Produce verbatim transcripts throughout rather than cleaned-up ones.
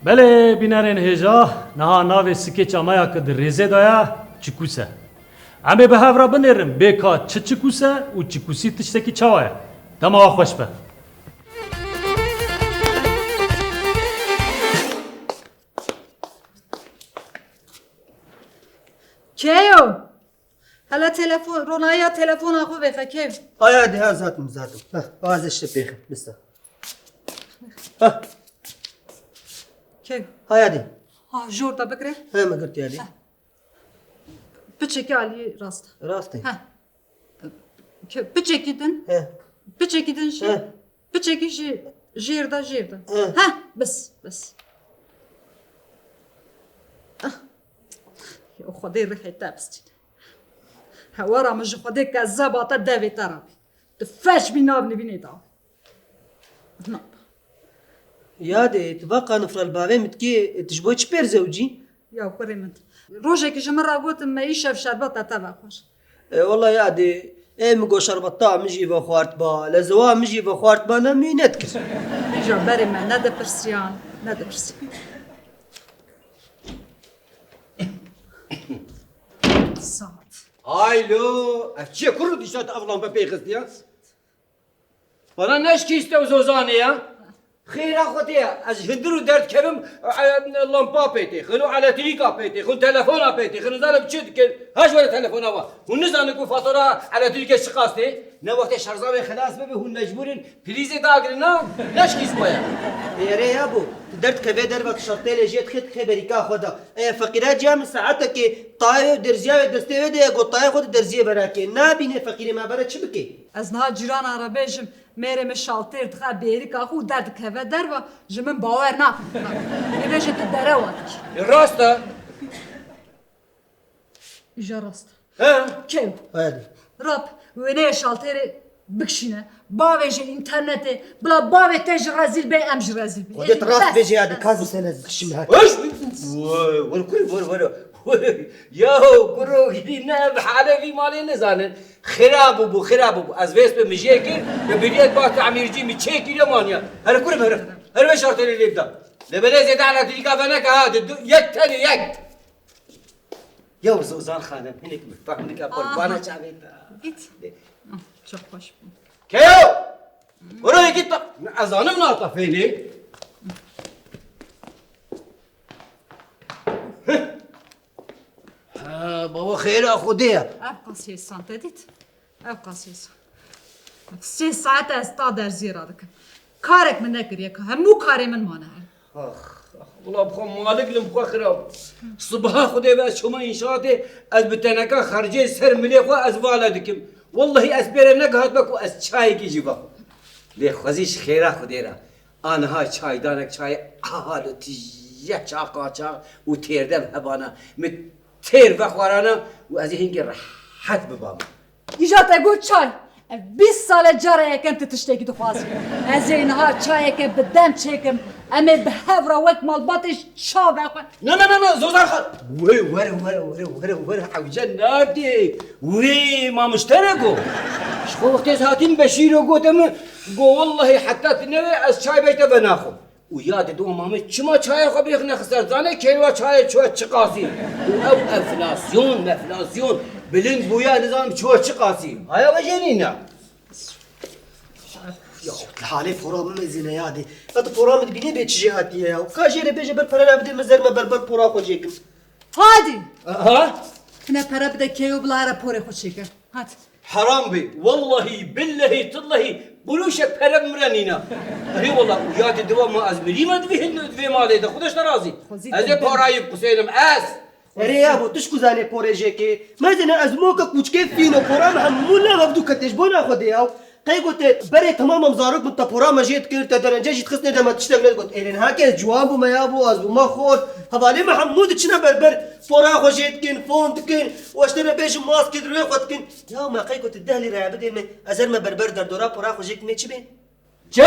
Belê, bînerên hêja, niha navê sikeça me ya ku di rêzê de ye, çikûs e. Em ê bi hev re binêrin bê ka çi çikûs e û çikûsî tiştekî çawa ye. Dema we xweş be. Keyo! Hele telefon, ronayiya telefona xwe vêxe, Keyo. Haya de ha zatim, zatim. Heh, bazı işte pêxim, bista. Heh. Keyo. Haya de. Ha, jor da bigre. He, me girt ya de. Heh. Piçekî alî rast. Rast e. Heh. Ke-, piçekî din. He. Piçekî din jî. He. Piçekî jî jêr de, jêr de. He. Heh, bes, bes. Ah. Ya Xwedê rihê te bistîne. Hewara min ji Xwedê kezeba te devê te re bî. Tu feş bî nav nivînê de. Na. Ya dê, tu va qanifral bavê min dikê, tu ji bo çi pêr zewcî? Ya kurê min. Rojekî ji min re gotin me îşev şerbeta te vexwar. E, wela ya dê, ê min got şerbeta min jî vexwartba, lezewa min jî vexwartba, ne min nedikir. Îja berê me nedipirsiyan, nedipirsiyan. Saet. Aylo, ev çi ye kuro dîsa tu ev lampe pê xistiya? Bana neşkîste û zozanê ya. Xêra Xwedê ya, ez ji hundir û derd kevim, e, e, lampa pê têxin û eletrîka pê têxin, telefona pê têxin, nizanim çi dikin. Ha ji were telefona wa. Hûn nizanin ku fatura elektrîkê çiqas tê? Ne wextê şerza wê xilas bibe, hûn mecbûr in prîzê dagrin, na? Neşkîst xwe ya. Ê, erê yabo, tu derdikevê derve, tu şertê lê jê dixê, dixê berîka xwe de. Ê, feqîra ciya min saetekê tayê û derziya wê destê wê de ye, got tayê xwe di derziyê verakê. Nabînê feqîrê me bere çi bike? Ez niha cîrana re bêjim, mêrê min şaltêr dixe bêrîka xwe û derdikeve derve, ji min bawer nakin. Ê bêje tu derewa dikî. Ê, rast e. Îja rast. He? Kew. Hadi. Rab, wêneyê şaltêrê bikişîne. Bavêje înternetê. Bila bavê te jî rezîl bê, em jî rezîl bin. Xwedê tu rast bêje ya, de kazî sene dikişîne. Hoş! Vay, vay, kur, vay, vay. Ya, kuro, gidî ne, bi halê vî malê nizanin. Xira bû, bû, xira bû, bû. Ez vêst bi mijê kir, bi biriyek ba temircî mi çê kiriye maniya. Her kurim, her, her ve şartê lê bida. Lê belê zêde elektrîka veneke ha, di du, yek tenê, yek. Yew Zozan xanim, hinek min fehmdike qurbana çavê te. Ît. Ah, çok hoş bû. Keyo! Were yekî ta-, ez zanim na ta fênê. Ha, baba xêra Xwedê ye. Ev qas hêsan te dît. Ev qas hêsan. Sê saet ez ta derziyê ra dikim. Karek min nekiriye ka hemû karê min mane her. Ax, ax, wela bi xwe malik lim xwe xirab. Sibaha Xwedê ve ez çûme înşaatê, ez bi teneka xercê ser milê xwe ez vale dikim. Wellahî ez pê re negihatme ku ez çayekî jî vexwim. Lê xwezî ji xêra Xwedê re. Aniha çaydanek çayê ahal û tije çaqa çax û têrdev hebana. Min têr vexwarana û ez ê hingê rehet bibame. Îja te got çay. Ev bîst sal e cara yekem tu tiştekî dixwazî. Ez ê niha çayeke bi dem çêkim. Em ê bi hev re wek malbatê çay vexwin. Na, na, na, na, Zozan xan. Were, were, were, were, were, were, hewce nake. Wê mamiştere go. Ji xwe wextê ez hatîm Beşîro gote min, go, wellahî heta tu newê ez çay bey te venaxwim. Û ya dide û mamê çima çaya xwe bêxine xisar? Zane kêlwa çayê çûye çiqasî? Û ew enflasyon, meflasyon bilind bûye, nizanim çûye çiqasî. Haya ve jenîne. Ya, li halê pora min mezîne ya dê. Ya tu pora min dibînî bê çi jê hatiye ya? Ka jê re bêje ber pere re bidê min zer me berber pora xwe jê kim. Hadi! Aha! Tine pere bide keyo bila re porê xwe çêke. Hadi. Heram bê. Wellahî, billehî, tillehî, qurûşek pere bi min re nîne. Erê wela, û ya dide wa ma ez mirî me di vê hin-, di vê malê de. Xwedê ji te razî. Xwezî Ez ê te parayî biqusênim, ez. Erê yabo, tu ji ku zanê porê jê kê? Mezêne ez moke kûçkê fîno, pora me hemû lav hevdû kete ji bona Xwedê ya. Qey gote, berê temam em zarok bûn, te pora me jê dikir, te derence jî dixistine de me tiştek negot. Êrê niha ke ez ciwan bûme yabo, ez bûme xor. Hevalê me hemû diçine berber, pora xwe jê dikin, fon dikin, û ez te re bêjim maskê di rûyê xwe dikin. Ya me qey gote deh lîre bidê min, ez her me berber derdora pora xwe jê kimê çi bê? Çi?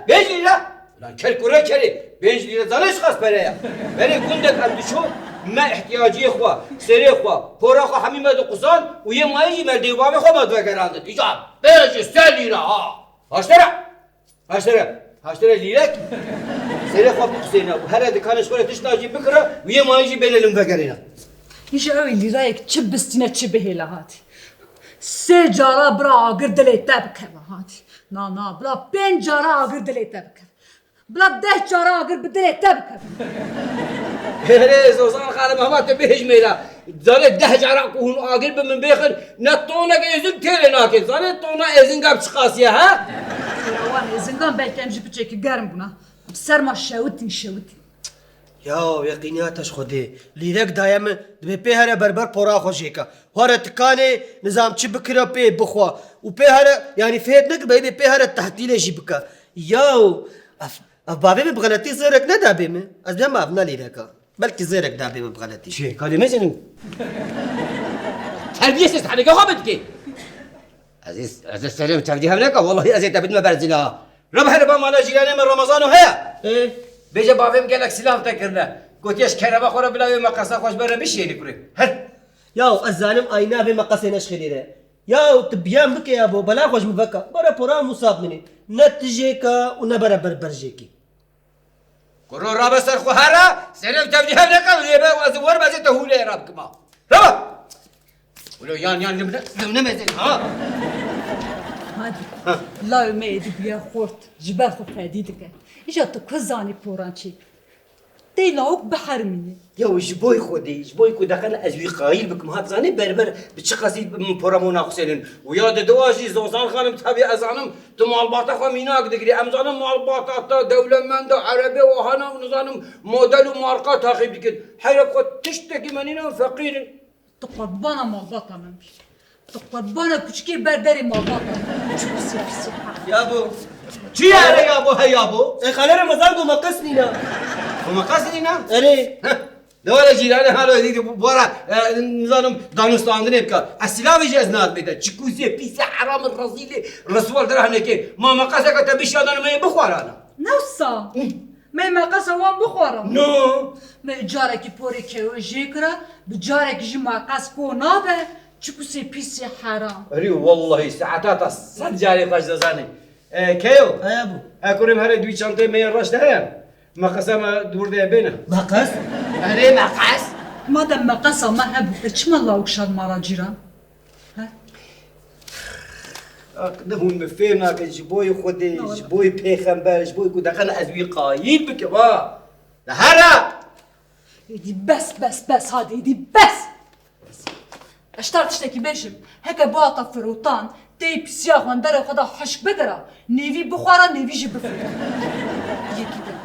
Pênc lîre? Lan kel kure kelê, pênc lîre zanê çiqas pere ya? Berê gundek em diçû, me ihtiyaciyê xwe, serê xwe, pora xwe hemî me diqusan û yê mayî jî me dê û bavê xwe me divegerandin. Îca pênc sed lîre ha! Haştere! Haştere! Haştere lîrek! Serê xwe biqusêne û here dikanê ji xwe re tişta jî bikira û yê mayî jî bêne li min vegerêne. Îja ew ê lîrayek çi bistîne çi bihêle hatî. Sê cara bira agir dilê te bikeve hatî. Na, na, bila pênc cara agir dilê te bikeve. Bila deh cara agir bi dilê te bikeve. Erê, Zozan xanim, hema tu bihêjmê la. Zanê deh cara ku hûn agir bi min bêxin, ne tonek êzing têrê nake. Zanê tona êzinga bi çi qasî ye, ha? Wan êzingan belkî em jî piçekî germ bûna. Em serma şewitîn, şewitîn. Ya, yeqîniya te ji Xwedê. Lîrek daye min, dibê pê here berber pora xwe jêke. Here tikanê, nizam çi bikira pê bixwe. Û pê here, yanî fêr neke, bê pê here tehtîlê jî bike. Ya, ev, ev bavê min bi xeletî zêrek nedabê min. Ez dema ev ne lîreka. Belkî zêrek dabê min bi xeletî. Çi? Kadê mezenin. Terbiyesiz, haneke xwe bidikê. Ez ê, ez ê serê min tevdî hev neka, wellahî ez ê te bidime ber zina. Re bihere ba mala cîranê me Ramazano heye. Ê? Bêje bavê min gelek silav te kirine. Gotiye ji kerema xwe re bila wê meqesa xwe ji ber re bişîyênî kurê. Her. Yaw, ez zanim ayna vê meqesê neşxêlîre. Yaw, tu biyan bike ya bo, bela xwe ji min veka. Bara pora Musab minê. Ne tijêka û ne bere ber berjêkî. Kuro rabe ser xwe here, serê min tevdî hev neke, lê be ez ê werim ez ê te hûlê rabikima. Raba! Ulo yan yan limne, limne mezin ha? Hadi. Ha. Lawê me êdî bûye xort, ji ber xwe fedî dike. Îja tu ku zanî poran çêkir. Tê lawik biherimîne. Ya ji boy Xwedê, ji boy ku deqene ez wî qayîl bikim, hat zanî berber bi çi qasî min pora mo naxusênin. Û ya di diwa jî Zozan xanim, tabii ez zanim, tu malbata xwe mînak digirî. Em zanin malbata te dewlemend e, erebe û hana û nizanim model û marka taxîb dikin. Heyra xwe tiştekî me nîne, em feqîr in. Tu qurbana malbata min bî. Tu qurbana kuçikê berberê malbata min. Çi pisê pisê ha. Ya bo. Çi ye hele ya bo, he ya bo? E, xalê Remezan got meqes nîne. Xwe meqes nîne? Erê. Heh. De were cîranê halo dî, bu, bu ara, e, nizanim danûstandinê bike. Ez silavê jî ez nadim bête. Çikûsê, pîsê, heramê, rezîlê, riswal dira hinekê. Ma meqeseke te bişiyandana me yê bixwarana. Ne wisa? Hı. Me meqesa wan bixwara. No. Me carekî porê kewe jê kira, bi carekî jî meqes ko nabe, çikûsê pîsê heram. Erê wellahî saeta te sed carê xwe ji dizanê. E, Keyo. He, bû. E, kurê min, here dû çanteyê me yên reş de heye. Meqesa me di wir de ye, bêne. Meqes? Erê, meqes. Madem meqesa me hebû, e, çima lawik şand mala cîran? He? Ak, ne hûn min fêm nakin, ji boyê Xwedê, ji boyê pêxember, ji boyê ku deqene ez wî qayîl bikim, ha. De here! Êdî bes, bes, bes, hadi êdî bes! Ez ji te re tiştekî bêjim, heke bihata firotan, tê pîsiya xwenderê xwe de hişk bigire, nêvî bixwara, nêvî jî bifirîne. Yekî din.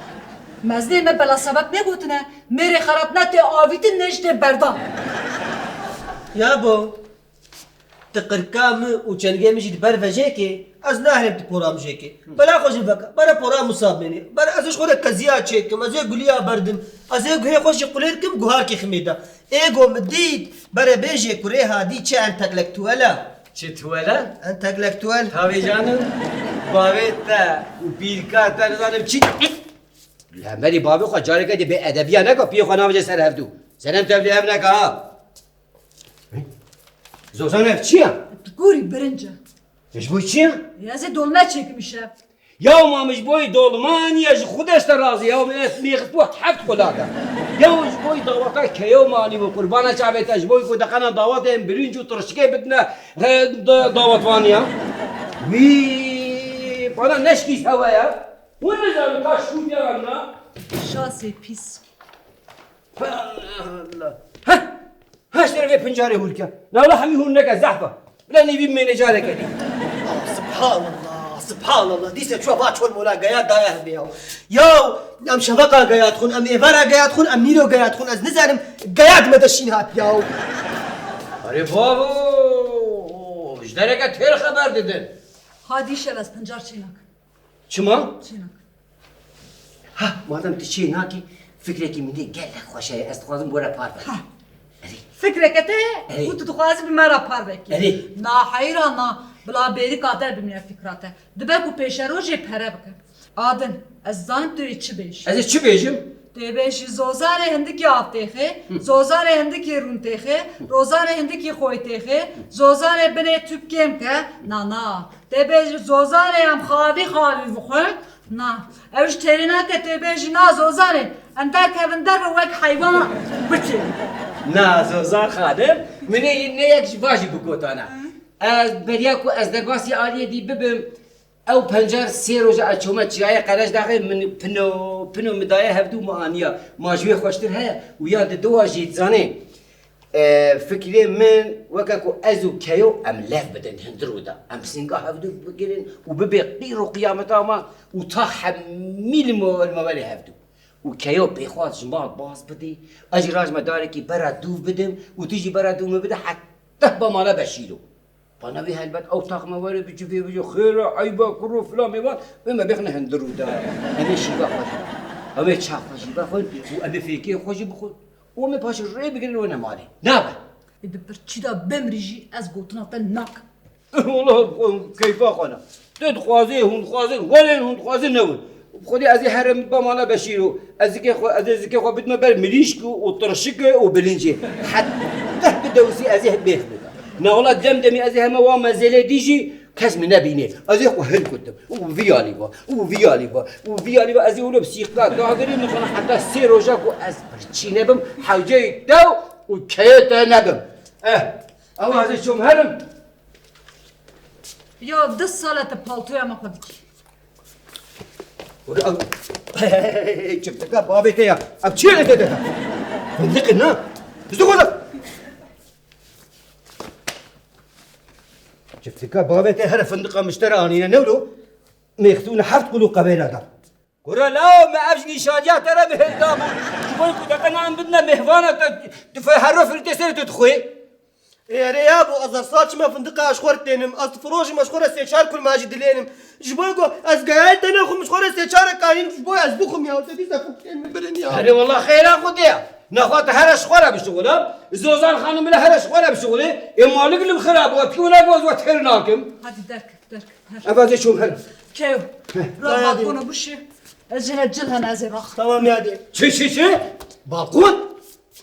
Mezinê me bela sebeb negotine, mêrê xerab ne tê avîtin ne jî tê berdan. Ya bo, tu qirka min û çengê min jî di ber vejêkê, ez naherim tu pora mijêkê. Bela xwe ji veke, bere pora Musab mênê. Bere ez ji xwe re keziya çêkim, ez ê guliya berdim, ez ê guhê xwe jî qulêr kim, guharkê ximê de. Ê go min dît, bere bêjê kurê Hadî çi entelektuel e. Çi tuwel e? Entelektuel. Tavê canim, bavê te û pîrka te nizanim çi. Li hemberî bavê xwe careke dî bê edebiya neke, piyê xwe navêje ser hevdû. Senem tevlî hev neke ha. Zozan, ev çi ye? Tu gorî birinc e. Ji bo çi ye? Ya ez ê dolme çêkim îşev. Ya ma min ji bo dolma niye, ji xwe de ji te razî. Ya min ez mêxif bû heft xulata. Ya ji bo daweta keyo manî bû, qurbana çavê te, ji bo ku deqena dawetê em birinc û tirşikê bidine, he, da-, dawetvaniya. Wî, bana neşkî hewe ye. Hûn nizanin ka şût ya em na? Şasê pîs. Allah Allah. Heh. Heşt derê vê pincarê hûrke. Navla hemî hûn neke zehf e. Bila nîvî mêne careke dî. Ah, subhanallah, subhanallah. Dîse çuwa va çol mola geya daye hebe ya. Ya, em şeveqa geya dixwin, em êvara geya dixwin, em nîro geya dixwin. Ez nizanim geya dime de şîn hat ya. Arê babo, ji dereke têr xeber didin. Hadî şev ez pincar çênak. Çima? Çênak. Ha, madem tu çê nakî, fikrekî min dê gelek xweş heye. Ez dixwazim were parve. Ha. Erê. Fikreke te heye Erê. Û tu dixwazî bi me re parve kî. Erê. Na heyra na, bila bêrîka te bimîne fikra te. Dibe ku pêşerojê pere bike. Adin, ez zanim tu yê çi bêjî. Ez ê çi bêjim? Tu yê bêjî zozanê hindikî avtêxê, Hı. zozanê hindikî rûntêxê, rozanê hindikî xoytêxê, zozanê binê tûp kêm ke. Na na. Tê bêjî zozanê em xavî xavî bixwin, Na, ew ji têrê nake, tê bêjî na Zozanê. Em derkevin derve wek heywana biçin. Na Zozan xanim, min ê ne yek ji va jî bigotana. Ez beriya ku ez derbasî aliyê dî bibim, ew pencar sê roja ez çûme çiyayê Qerejdaxê min pino, pino min daye hevdû min aniya. Ma ji wê xweştir heye û ya didowa jî dizanê. E, fikrê min weke ku ez û Keyo em lev bidin hundir û da. Em singa hevdû bigirin û bibe qîr û qiyameta me û ta hemî li me, li me welê hevdû. Û Keyo pêxwaz ji mal baz bidê, ez jî rajme darekî bera dûv bidim û tu jî bera dûv min bide heta ba mala Beşîro. Bana wî helbet ew taxme were bi civê bije, xêr e, eyb e, kuro filan mêvan, wê me bêxne hundir û da. Em ê şîva xwe jî, em ê çax xwe jî vexwin û em ê fêkiyê xwe jî bixwin. Û em ê paşê rê bigirin û ne malê. Nabe. Ê bi pirçî de bimrî jî ez gotina te nakim. Wela keyfa xwe ne. Tu dixwazî, hûn dixwazin, werin, hûn dixwazin, newin. Xwedê ez ê herim ba mala Beşîro. Ez zikê xwe, ez ê zikê xwe bidime ber mirîşk û tirşik û bilincê. Heta bidewsî ez ê bêx bika. Na wela dem demî ez ê heme wan mezelê dî jî kes min nebînê. Ez ê xwe hilkutim. Û vî alî va, û vî alî va, û vî alî va. Ez ê wilo bi sîqka dagirî, min xwe heta sê roja ku ez birçî nebim, hewceyê te û keyê te nebim. Eh, ew ez ê çûm herim. Ya du sal e tu paltoya me xwe dikî. Wele ew çiftika bavê te ya. Ev çi ye te te? Findiq e na? Bizdixwe de. Çiftika bavê te here findiqa miştera anîne ne wilo? Mêxtûne heft kilo qebêla da. Kura law me ev ji nîşaniya te re bi hêl da bû. Ji bo ku deqe nan bidine mêhvana te, tu fe herro filtê serê tu dixwê. Ê, erê yabo, ez her sal çime findiqa ez ji xwe re tênim. Ez difirojim, ez ji xwe re sê çar kurmancî dilênim. Ji bo ku ez gayayê te nexwim, ji xwe re sê çar kanînim, ji bo ez bixwim ya. Te dîsa ku tênim birin ya. Erê wela xêra xwe tê ya. Nexwe te here ji xwe re bişixule. Zozan xanim bile here ji xwe re bişixule. Ê malik li xira bû. Pî wela ku ez we têr nakim. Hadi derkeve, derkeve. Ev ez ê çûm herim. Keyo, ra balkona bişî. Ez jî he cil hene ez ê raxim. Tamam ya dê. Çi, çi, çi? Balkon?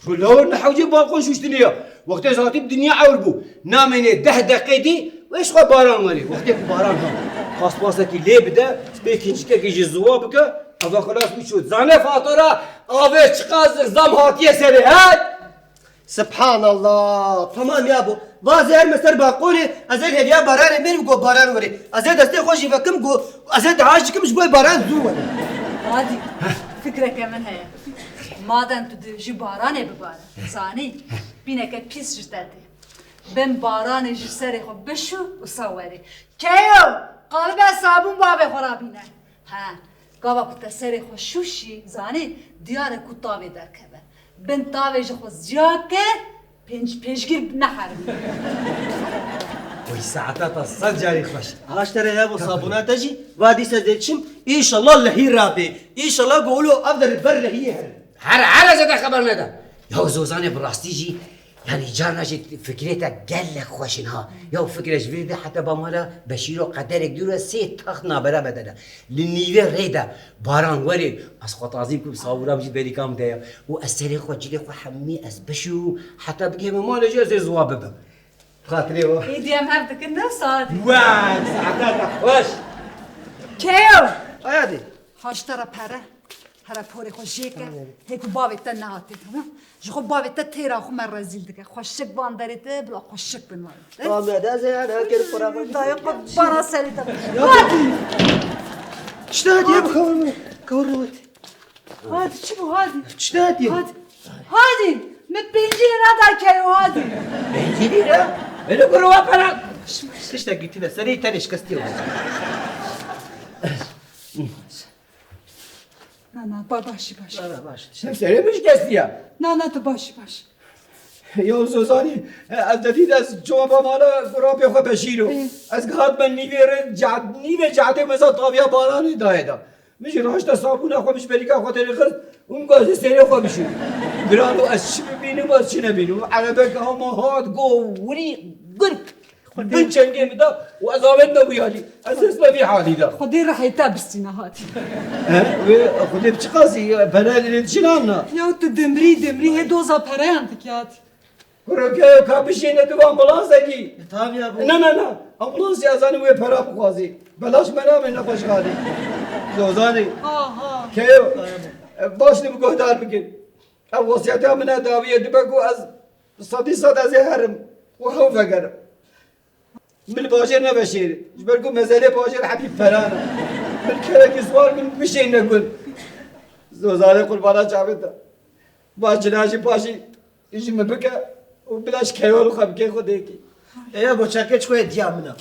Şu lawir ne hewcê balkon şuştinê ya. Wextê zatî bi dinya ewr bû. Namênê deh deqê dî, wê ji xwe baran werê. Wextê ku baran hat, paspasekî lê bide, bê kîncikekî jî ziwa bike, eva xilas bû çû. Zane fatura avê çiqas zam hatiye serê, he? Subhanallah. Tamam ya bu. Vazê her me ser balkonê, ez ê hêviya baranê mêrim ku baran were. Ez ê destê xwe jî vekim ku ez ê dua jî kim ji bo baran zû were. Hadi, fikreke min heye. Madem tu dibêjî baranê bibare, zanî, bîneke pîs ji te tê. Bin baranê ji serê xwe bişû û sa werê. Keyo, qalibe sabûn bavê xwe rabîne. He, gava ku te serê xwe şûşî, zanî, diyar e ku tavê derkeve. Bin tavê ji xwe ziya ke, pênc-, pêşgir neherin. Oy, saeta te sed carî xweş. Haştere ya bo sabûna te jî, va dîsa dê çim, înşallah lehî rabê. Înşallah golo ev de li ber lehiyê herin. Here, here zêde xeber nede. Ya Zozanê bi rastî jî, yanî carna jî fikrê te gelek xweş in ha. Ya fikre ji vê de heta ba mala Beşîro qederek dûr e, sê taxt nabera bedel e. Li nîvê rê de baran werê, ez xwe tazî bikim, sabûna min jî berîka min de ye. Û ez serê xwe, cilê xwe hemî ez bişû, heta bigihime malê jî ez ê ziwa bibim. Xatirê we. Êdî em hev dikin ne saetê. Wey, saeta te xweş. Keyo! Aya dê. Haştara pere. Here porê xwe jê ke. Tamam. Hê ku bavê te nehatê, tamam? Ji xwe bavê te têra xwe me rezîl dike. Xweşik van derê te, bila xweşik bin van te. Tamam ya, de ez ê her, her kere para xwe. Dayê xwe bara serê te. Ya. Hadi. Çi de hediye bi kawir mi? Kawir mi? Hadi, çi bu, hadi. Çi de hediye? Hadi. Hadi. Me pêncî lira da Keyo, hadi. Pêncî lira? Hele kuru wa para. Tiştekî tune serê tenê şikestiye. Na, na, ba-, başî, başî. Na, na, baş. Serê min şikestiye. Na, na, tu başî, baş. Ya Zozanî, ez te dît ez çûme ba mala kurapê xwe Beşîro. Ê. Ez gihatime nîvê rê, cad-, nîvê cadê meza taviya baranê dayê da. Min jî raşte sabûna xwe min ji berîka xwe derêxist û min got ez ê serê xwe bişûm. Birano ez çi bibînim, ez çi nebînim. Erebek hema hat, got wirî, gurk. Xwedê. Bin çengê min da û ez avêtime wî alî. Ez dest me vî halî da. Xwedê rihê te bistîne hatî. He? Wê Xwedê bi çi qasî? Pere lê çi nan na? Ya tu dimrî, dimrî hê doza pereyan dikî hatî. Kuro Keyo ka bişîne tu ambulansê kî. E, tabii ya bu. Na, na, na. Ambulans ya zanî wê pera bixwazî. Belaş me nabê nexweşxanê. Zozanî. Ha, ha. Keyo. E, baş li bi guhdar bikin. Ev wesiyeta min e dawiyê dibe ku ez sedî sed ez ê herim û hew vegerim. Min bajêr neveşêrî. Ji ber ku mezelê bajêr hemî peran e. Min kerekî swar min bişêne gund. Zozanê qurbana çavê te. Ba cila jî paşî ji min bike û bila ji keyo li xwe bike xwe dêkî. Ê, bo çekê çi xwe diya min e.